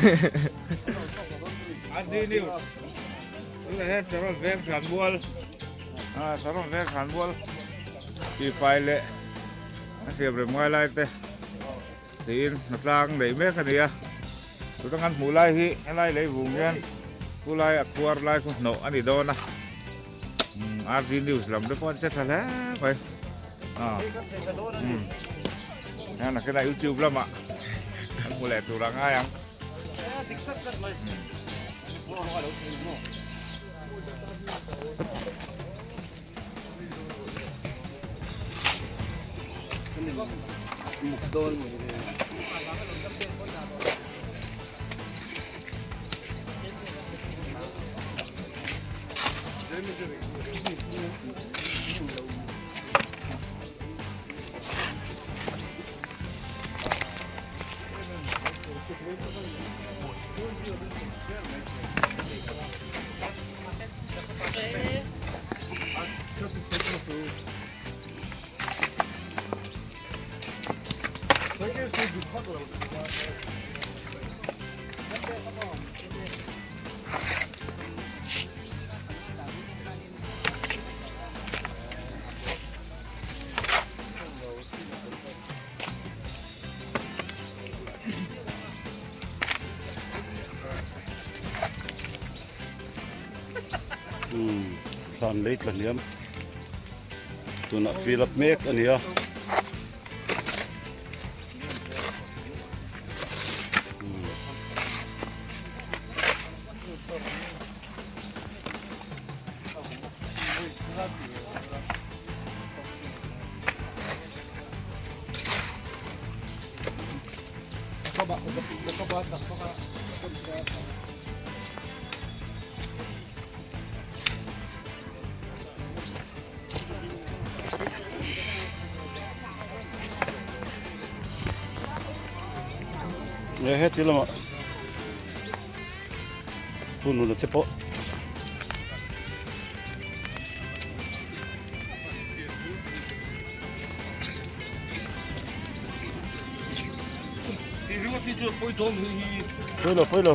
RD News. Tunah hian Saron Veng Hranmual ah Saron Veng Hranmual tihfai leh a siam rem ngai lai te tiin hnatlang neih mek a ni a. Tuna kan hmuh lai hi helai lei vung hian thu lai a khuar lai khu hnawh a ni dawn a. RD News lam te pawh an che tha hle mai. Ah. Hian a kena YouTube lamah kan hmu leh tur a ngai ang. Thlan lei tla hliam tunah fill up mek a ni a. Heti lamah Pu Nuna te pawh Pawilo pawilo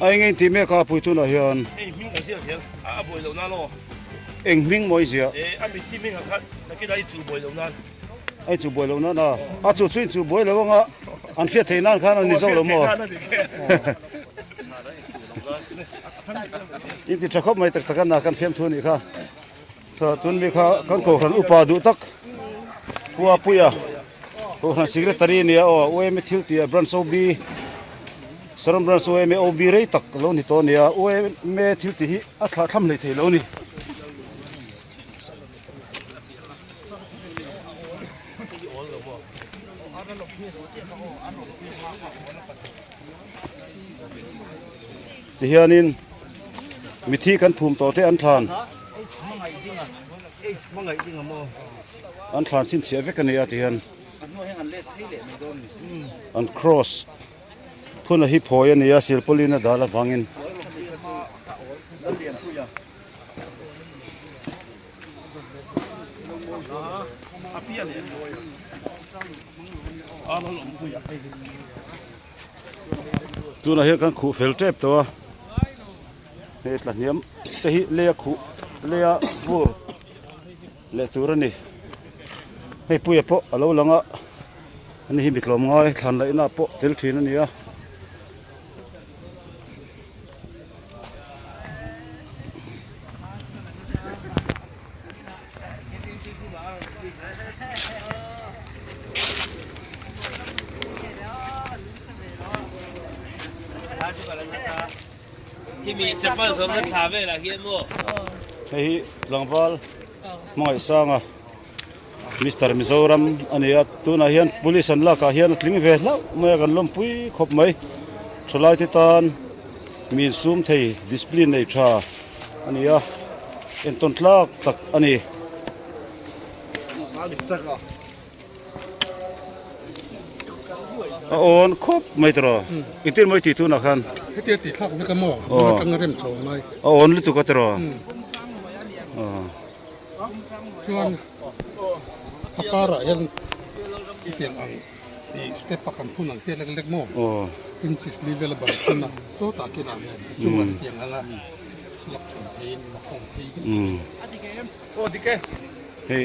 A eng eng tih mek a pui tunah hian eng hming mawi ziah a inchuh buai loh nan a a chu chu inchuh buai lo anga an hriat theih nan khan a ni zawk lo maw in ti tha khawp mai tak tak a na kan fiamthu a nih kha. Tun mi kha kan kohhran upa duh tak Pua Puia kohhran secretary a nia aw UMA thil tih ah branch OB Saron branch UMA OB rei tak lo ni tawh a nia UMA thil tih hi a thlah thlam hlei thei lo a ni. Tihianin mithi kan phum tawh te an thlan an thlan chhinchhiah vek a ni a tihian an cross phun a hi phawi a ni a silpauline a dal avangin. Tunah hian kan khuh fel tep tawh a, hei tla hniam te hi leia khuh leia vur leh tur a ni. Hei puia pawh a lo lang a, ani hi mi tlawm ngai thlan laihna pawh tel thin a ni a. Hei hi tlangval hmangaihsanga Mister Mizoram a ni a, tunah hian police an lakah hian a tling ve hlauh mai a, kan lawmpui khawp mai. Thalaite tan mi insum thei discipline nei tha a ni a, entawn tlak tak a ni. A awn khawp mai tawh engtin maw i tih tunah khan? Hetia tih thlak vek a maw? Hmun atanga rem chho a ngai. A awn lutuk a tawh. Chuan a karah hian i tiang ang i step a kan hun ang te lek lek maw? Inches li vel a ban hun a sawtah kinah hian a chungah hetiang anga slap chhun pheiin a khawng phei vek. Hei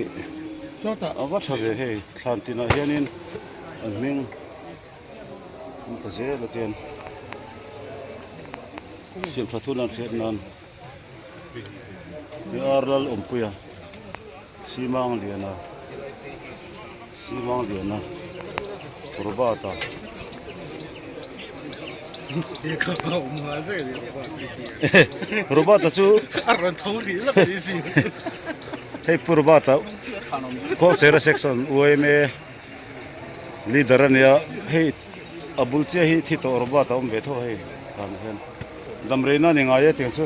a va tha ve hei thlan tinah hianin an hming an ta zel a tian siam tha thun an hriat nan hei ar lal awmpuia simang liana simang liana Robert-a. Robert-a chu hei pu Robert-a Kawlsera section UMA leader a nia hei a bul chiah hi thi tawh Robert-a awm ve tho hei tah hian damreina a ni ngai e tiang chu.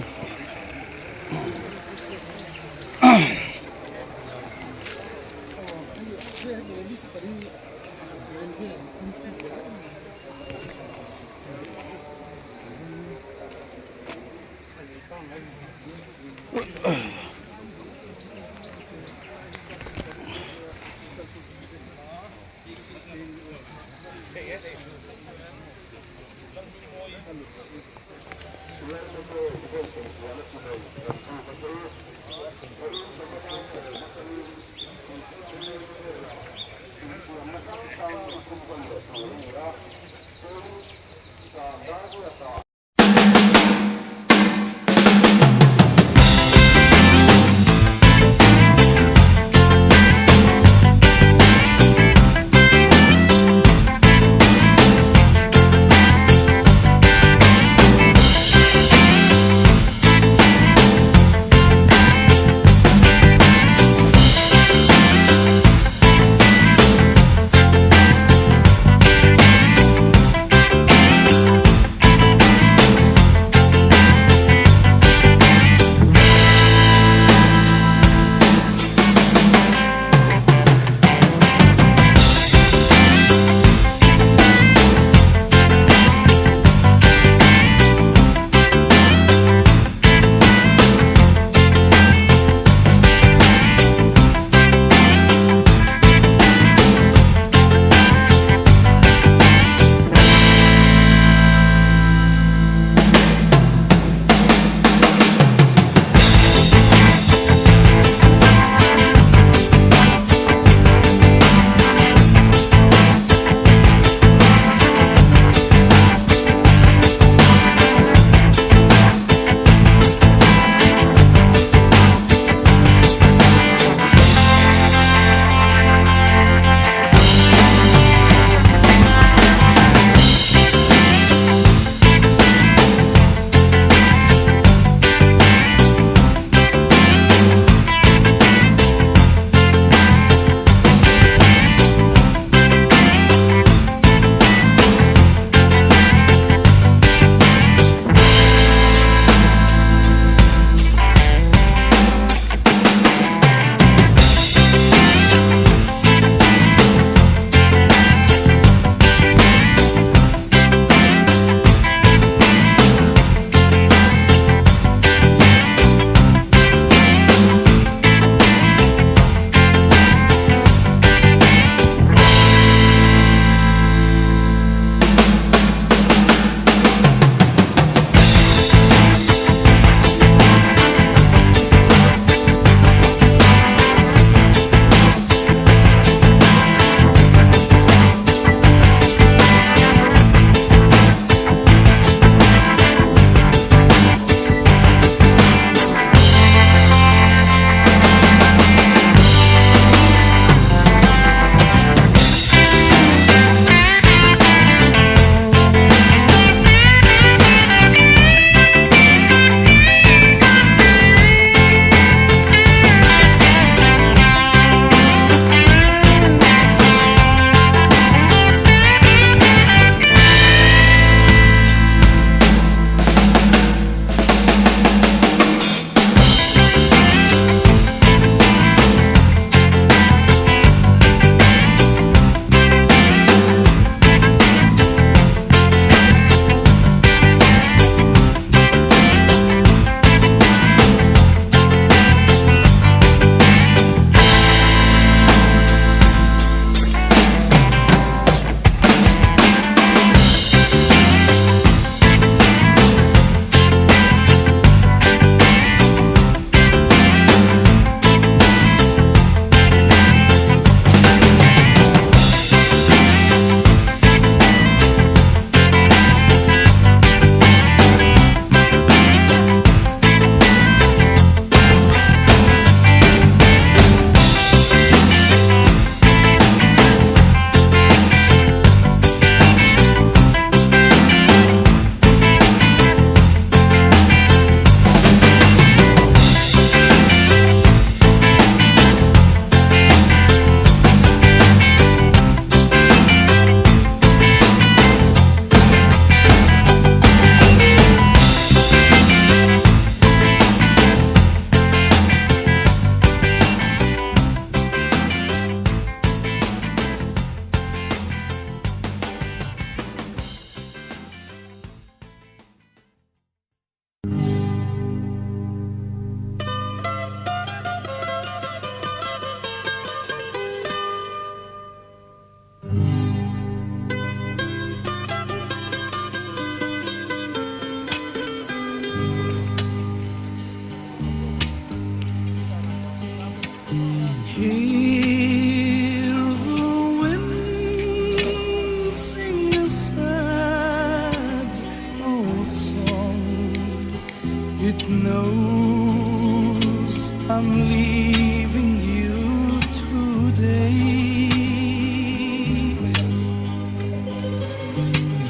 It knows I'm leaving you today.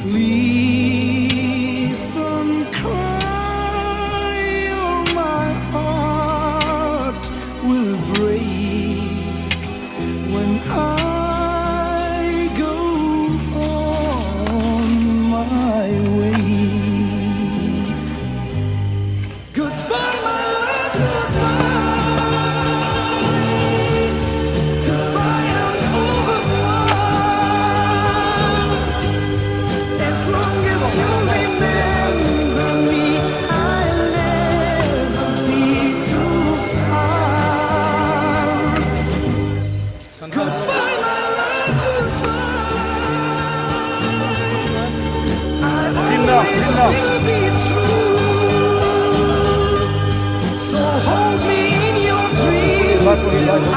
Please don't cry, or my heart will break when I go on my way. Goodbye, my love, goodbye. Goodbye and au revoir. As long as you remember me, I'll never be too far. Goodbye, my love, goodbye. I always will be true. So hold me in your dreams till I